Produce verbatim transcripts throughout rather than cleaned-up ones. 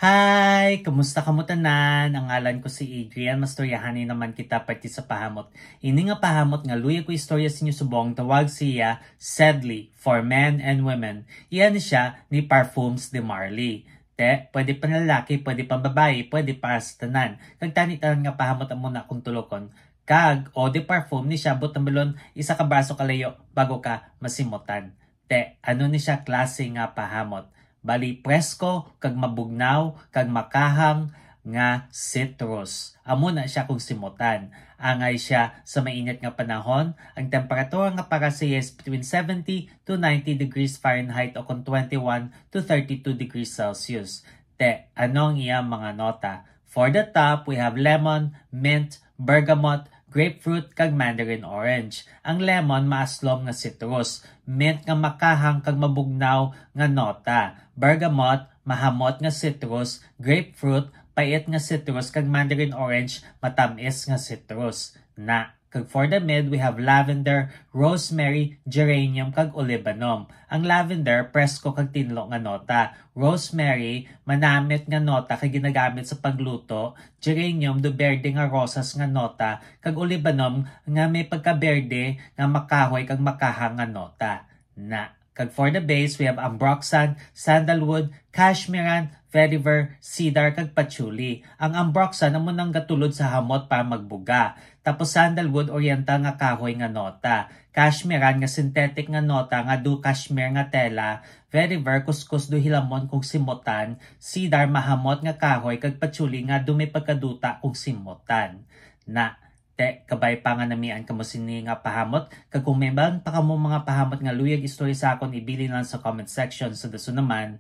Hi! Kumusta kamo tanan? Ang ngalan ko si Adrian. Mastoryahanay naman kita parte sa pahamot. Ini nga pahamot nga luyag ko istorya sa inyo subong, tawag siya Sedley for men and women. Iya ni siya ni Parfums de Marly. Te, pwede panlalaki, pwede pambabayi, pwede para sa tanan. Kag tani tanan nga pahamot amo na akong tulokon. Kag eau de parfum ni siya, buot silingon, isa ka braso kalayo bago ka masimutan. Te, ano ni siya klase nga pahamot? Bali, presko kag mabugnaw kag makahang nga citrus. Amo na siya kung simutan. Angay siya sa mainit nga panahon, ang temperatura nga para sa iya is between seventy to ninety degrees Fahrenheit o kung twenty-one to thirty-two degrees Celsius. Te, ano ang iya mga nota? For the top, we have lemon, mint, bergamot, grapefruit, kag mandarin orange. Ang lemon, maaslom nga citrus. Mint nga makahang kag mabugnaw nga nota. Bergamot, mahamot nga citrus. Grapefruit, pait nga citrus. Kag mandarin orange, matamis nga citrus. Na. Kag for the mid, we have lavender, rosemary, geranium, kag olibanum. Ang lavender, presko kag tinlo nga nota. Rosemary, manamit nga nota kay ginagamit sa pagluto. Geranium, daw berde nga rosas nga nota. Kag olibanum nga may pagkaberde nga makahoy kag makahang nga nota. Na. Kag for the base, we have ambroxan, sandalwood, cashmeran, vetiver, cedar, kag patchouli. Ang ambroxan amo nang gatulod sa hamot para magbuga. Tapos sandalwood, oriental nga kahoy nga nota. Cashmeran nga synthetic nga nota nga daw cashmere nga tela. Vetiver, kuskus daw hilamon kung simutan. Cedar, mahamot nga kahoy, kag patchouli nga daw may pagkaduta kung simutan. Na. Te, kabay pa nga namian kamo sini nga pahamot, kag kung may iban pa kamo mga pahamot nga luyag istorya sa akon, ibilin lang sa comment section. Sa dason naman,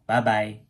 bye-bye.